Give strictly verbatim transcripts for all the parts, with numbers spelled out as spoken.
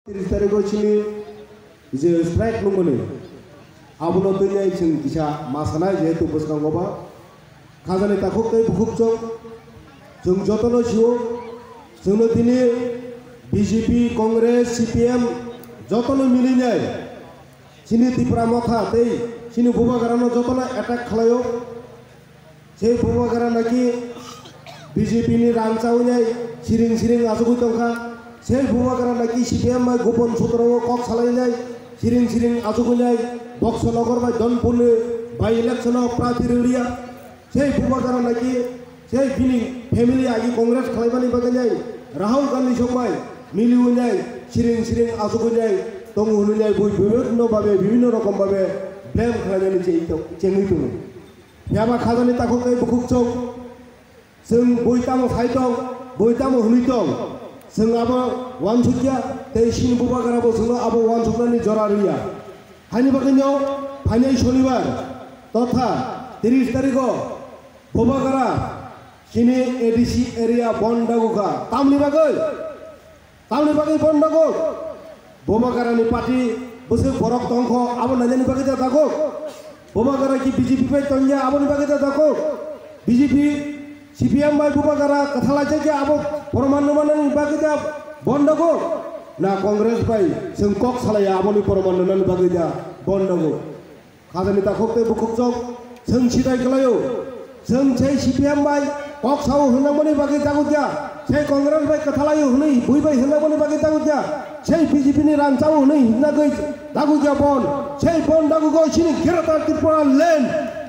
Tris tarikh o chini je strike nungmani, abono twi ai chwng kisa ma sanai, jehetu bwskango ba khajani takhuk tei bukhuk chwng, chwng jotono sio, chwngno tini B J P, Congress, C P M jotono milinai chini Tipra Motha tei chini Bubagrano jotono attack khlaio. Sei Bubagra naki B J P ni rang chawi nai siring siring achugwi tongkha. Sei Bubagra naki C P M bai gopon sutro o kok salai nai siring siring achugwi nai. Boxo Nogor bai Donpur ni by election o prathi rwliya. Sei Bubagra naki sei bini family agi Congress khlaimani bagwi nai Rahul Gandhi song bai miliwi nai siring siring achugwi nai tongo hwnwi nai bui bibhinno babe bibhinno rokom babe blame khlainani chengwi tongo. Phiya ba khajani takhuk tei bukhuk chwng, chwng bui tamo sai tong, bui tamo hwnwi tong, chwng abo uansukya tei chini Bubagra bo chwngno abo uansuknani jora rwya. Haini bagwino phainai Shonibar totha tris tarikho Bubagra chini A D C area bon dagukha. Tamni bagwi? Tamni bagwi bon daguk? Bubagrani party bwswk borok tongkho, abo nainani bagwi da daguk? Bubagra ki B J P bai tongya, aboni bagwi da daguk? B J P, C P M bai Bubagra kwthalaijakya, abo proman rwmanani bagwi da bon daguk? Na Congress bai chwng kok salaiya, aboni proman rwnani bagwi da bon daguk? Khajani takhuk tei bukhuk chwng, chwng sidai kwlaio. Chwng sei C P M bai kok sao hwnjakmani bagwi dagukya, sei Congress bai kwthalaio hwnwi bui bai hwnjakmani bagwi dagukya, sei B J P ni rang chao hwnwi hwnjagwi dagukya bon, sei bon dagugo chini Greater Tripura Land,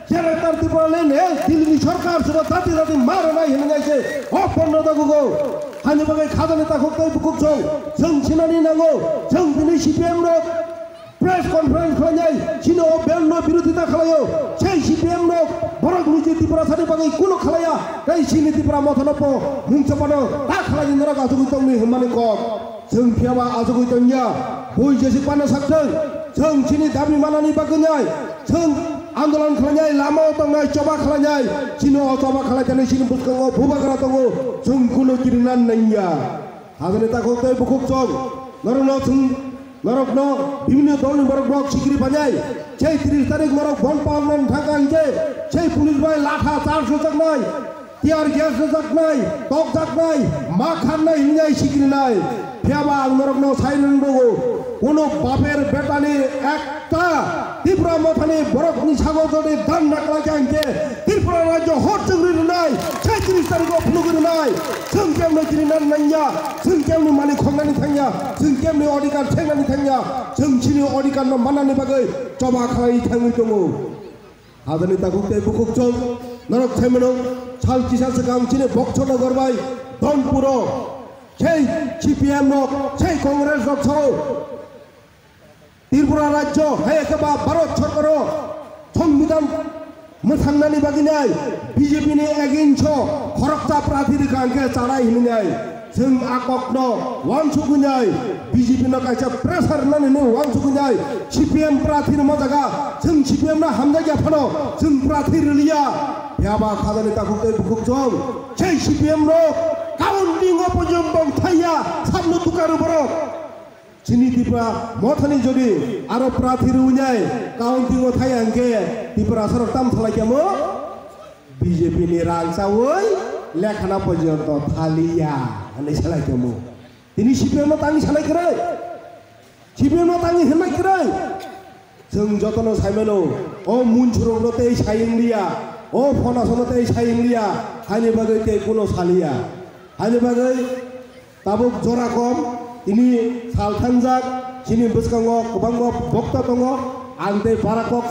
Greater Tripura Land, eh, Delhi ni sorkar subo dati dati ma rwnai hwnwi nai se, o bon no dagugo. Hani bagwi khajani takhuk tei bukhuk chwng, chwng sinani nango, chwng tini C P M rok press conference khlainai, chini o bill no birodita khlaio, sei C P M no borok niji Tiprasani bagwi kuno khlaiya, tei chini Tipra Motha no po mungsa pano ta khlaini norok achugwi tongni hwnmani kok. Chwng phiya ba achugwi tongya, bui jesik pano sakthwng, chwng chini dabi manani bagwi nai, chwng andolon khlainai, lama o tongnai, choba khlainai, chini o choba khlai thani chini bwskango Bubagra tongo, chwng kuno kirina nangya. Hajani takhuk tei bukhuk chwng, norokno chwng, norokno bibhinno dolni borok rok sikiri painai. Sei tris tarik norok bon palman thangkha hinkhe, sei police bai latha charge rwjaknai, tear gas rwjaknai, tokjaknai, ma kharnai hinwi sikirinai. Phiya ba ang norokno sai rwng rwgo, kuno baper betani ek Ta Tipra Mothani borokni sago jodi dan naklai kha hinkhe Tripura rajyo hor chwngri rwnai, sai tris tarikho phunugwi rwnai. Chwng kemno kiri nan nangya, chwng kemni mani khongnani thangya, chwng kemni odhikar thengnani thangya, chwng chini odhikarno mannani bagwi choba khlai thangwi tongo. Hajani takhuk tei bukhuk chwng norok saimano sal kisa swkang chini Boxo Nogor bai Donpuro sei C P M rok, sei Congress rok sao Tripura rajyo hai khe ba Bharat sorkaro songbidan mwthangnani bagwi nai B J P ni against o khoroksa prathi rwkha hwnkhe chanai hinwi nai. Chwng a kokno uansugwi nai B J P no kaisa pressure rwnani hinwi uansugwi nai C P M prathi rwma jaga chwng C P M no hamjakya phano chwng prathi rwliya. Phiya ba khajani takhuk tei bukhuk chwng sei C P M rok counting o pojon tong thaiya samno tukaru borok. Chini Tipra Mothani jodi aro prathi rwnai counting o thai hwnkhe Tipra sorok tam salai kamo B J P ni rang chawi lekhana porjonto thaliya hinwi salai kamo. Tini C P M no tangwi salai kwrwi, C P M no tangwi hwnwi kwrwi. Chwng jotono saimano, o munsurokno tei sayung liya, o phonasono tei sayung liya, haini bagwi tei kuno saliya. Haini bagwi Tabuk jora kom, tini sal thangjak, chini bwskango kwbangma bokta tongo, ang tei bara kok